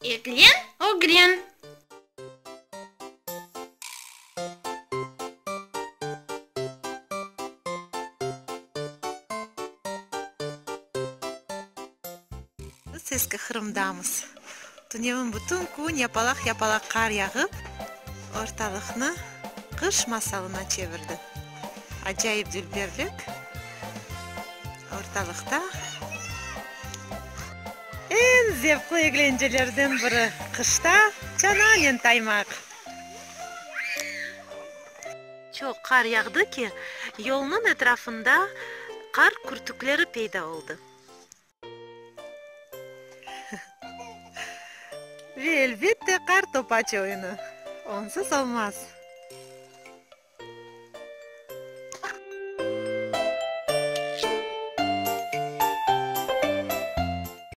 Eglen, ögren. Biz Eski Qırımdamız. Tünevin bütün kün yapalaq-yapalaq qar yağıp, ortalıqnı qış masalına çevirdi. Acayip dülberlik ortalıqta. Eñ zevqlı eglencelerden biri, qışta çananen taymaq. Çoq qar yağdı ki, yolnıñ etrafında qar kürtükleri peyda oldı. Ve elbette qar topaç oyunı. Onsız olmaz.